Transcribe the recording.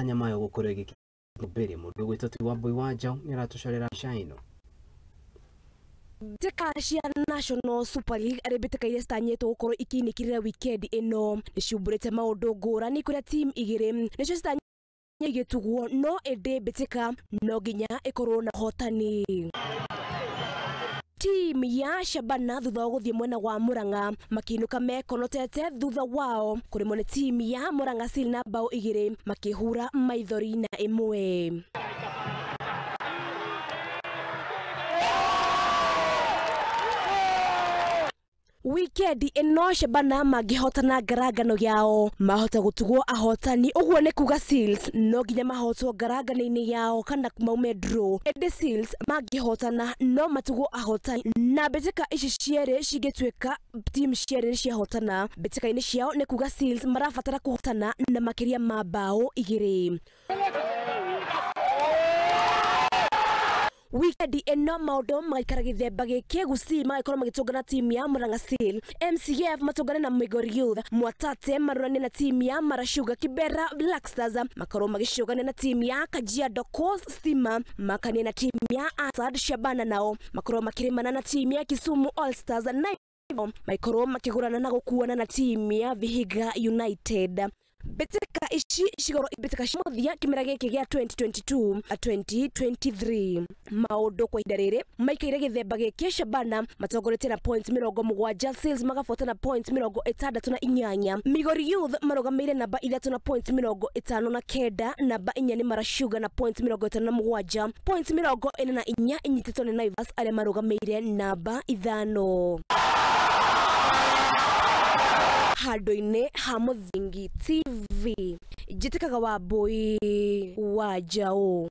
Nyama yo gũkorwo ĩgĩkinya mbere mũndũ gwĩtwo ti Wambui wa Njaũ nĩaratũcorera mbica ĩno. Mbĩtĩka cia National Super League arĩ mbĩtĩka iria citanyĩtwo gũkorwo ikĩinĩkĩrĩra weekend ĩno nĩ ciumbũrĩte maũndũ ngũrani kũrĩa team igĩrĩ nĩcio citanyĩtwo igĩtugwo no ĩndĩ mbĩtĩka no nginya ĩkorwo na ũhotani. Team ya Shabana thutha wa gũthiĩ mwena wa Murang'a makĩinũka mekonotete thutha wao kũrĩmwo nĩ team ya Murang'a Seal na bao igĩrĩ makĩhura maithori na ĩmwe. Wikendi ĩno Shabana mangĩhotana ngarangano yao mahota gũtugwo ahotani, ũguo nĩ kuga Seals no nginya mahotwo ngarangano-inĩ yao kana maume draw. Ĩndĩ Seals mangĩhotana no matugwo ahotani, na mbĩtĩka ici cierĩ cingĩtuĩka team cierĩ nĩ ciahotana mbĩtĩka-inĩ ciao nĩ kuga Seals marabatara kũhotana na makĩria ma bao igĩrĩ. Wikendi ĩno maũndũ magaikara gĩthemba gĩkĩ, Gusii magakorwo magĩtũngana timu ya Murang'a Seal, MCF matũngane na Migori Youth, Mwatate marũrane na timu ya Mara Sugar, Kibera Black Stars makorwo magĩcũgana na timu ya Kajiado Coast Stima, makanie na timu ya Asad Shabana nao makorwo makĩrĩmana na timu ya Kisumu All Stars, na maikorwo makĩgũrana na gũkuana na timu ya Vihiga United. Mbĩtĩka ici cigorwo mbĩtĩka cia mũthia kĩmera gĩkĩ gĩa 2022 2023. Maũndũ kwa ihinda rĩrĩ maikaire gĩthemba gĩkĩ, Shabana matongoretie na points 70, Seals magabuata na points 68, Migori Youth marũgamĩire namba 3 na points 59, namba 4 nĩ Mara Sugar na points 57, points 44 inyitĩtwo nĩ Naivas arĩa marũgamĩire namba 5. Handũ-inĩ ha Mũthingi TV, njĩtĩkaga Wambui wa Njaũ.